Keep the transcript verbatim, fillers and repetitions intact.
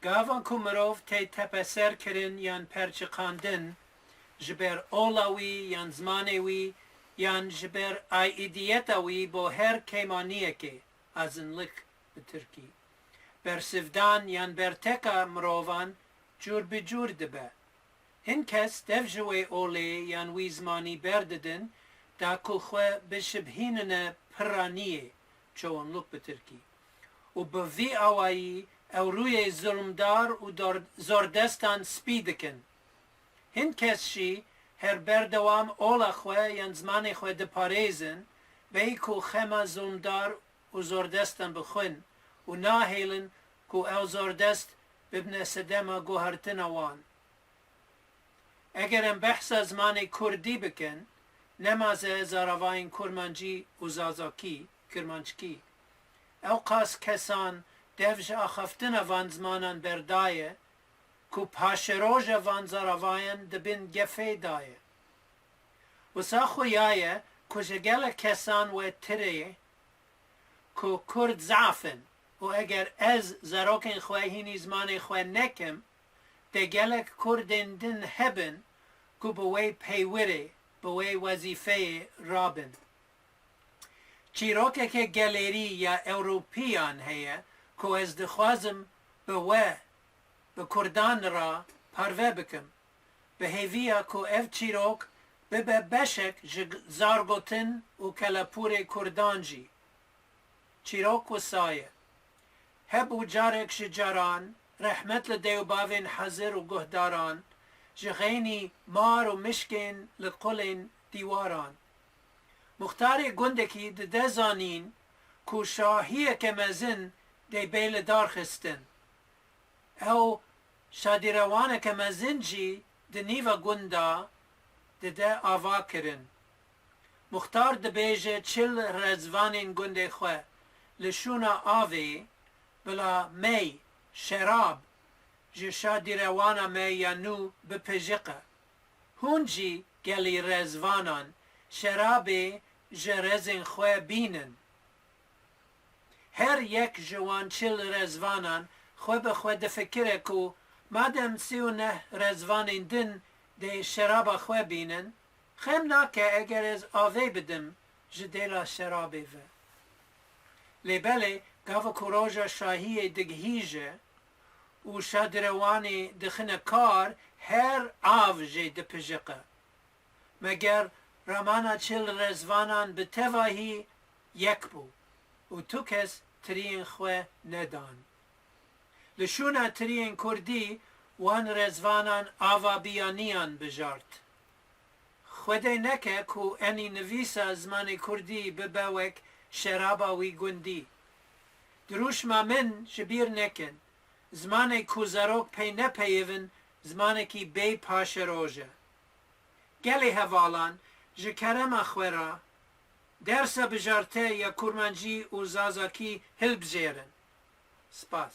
Gava ku mirov tê tepeserkirin yan perçiqandin, ji ber ola wî yan zimanê wî yan ji ber aîdiyeta wî bo her kêmaniyekê, azınlık bi tirkî, bersivdan yan berteka mirovan cûr bi cûr dibe. Hin kes dev ji wê olê yan wî zimanî berdidin, da ku xwe bişibhînine piraniyê, çoğunluk bi tirkî. Û bi vî awayî ew rûyê zulmdar û dor-, zordestan spî dikin. Hin kes jî her berdewam ola xwe yan zimanê xwe diparêzin, bêyî ku xema zulmdar û zordestan bixwin û nahêlin ku ew zordest bibine sedema guhertina wan. Eger em behsa zimanê kurdî bikin, nemaze zaravayên kurmancî û zazakî, kirmanckî. Ewqas kesan dev ji axaftina van zimanan berdaye ku paşeroja van zaravayan di bin gefê de ye. Wisa xuya ye ku ji gelek kesan we tirê ku kurd zaf in û eger ez zarokên xwe hînî zimanê xwe nekim, dê gelek kurdên din hebin ku bi wê peywirê, bi wê wezîfeyê rabin. Çîrokeke gelêrî ya Ewropiyan heye ku ez dixwazim bi we, bi kurdan re parve bikim. Bi hêviya ku ev çîrok bibe beşek ji zargotin û kelepûrê kurdan jî. Çîrok wisa ye. Hebû carek ji caran, rehmet li dê û bavên hezir û guhdaran, ji xeynî mar û mişkên li qulên dîwaran. Muxtarê gundekî dide zanîn ku şahiyeke mezin dê bê li dar xistin. Ew şadîrewaneke mezin jî di nîva gunda dide ava kirin. Muxtar dibêje çil rezvanên gundê xwe li şûna avê bila mey, şerab, ji şadîrewana me ya nû bipijiqe. Hûn jî gelî rezvanan şerabê ji rezên xwe bînin. Her yek ji wan çil rezvanan xwe bi xwe difikire ku madem sî û neh rezvanên din dê şeraba xwe bînin, xem nake eger ez avê bidim ji dêla şerabê ve. Lê belê gava ku roja şahiyê digihîje û şadirewanê dixine kar, her av jê dipijiqe. Meger ramana çil rezvanan bi tevahî yek bû û tu kes tiriyên xwe nedan. Li şûna tiriyên kurdî wan rezvanan ava biyaniyan bijart. Xwedê neke ku enî nivîsa zimanê kurdî bibe wek şeraba wî gundî. Dirûşma min ji bîr nekin, zimanê ku zarok pey nepeyivin zimanekî bê paşeroj e. Gelê hevalan ji kerema xwe re dersa bijarte ya kurmancî û zazakî hilbijêrin. Spas.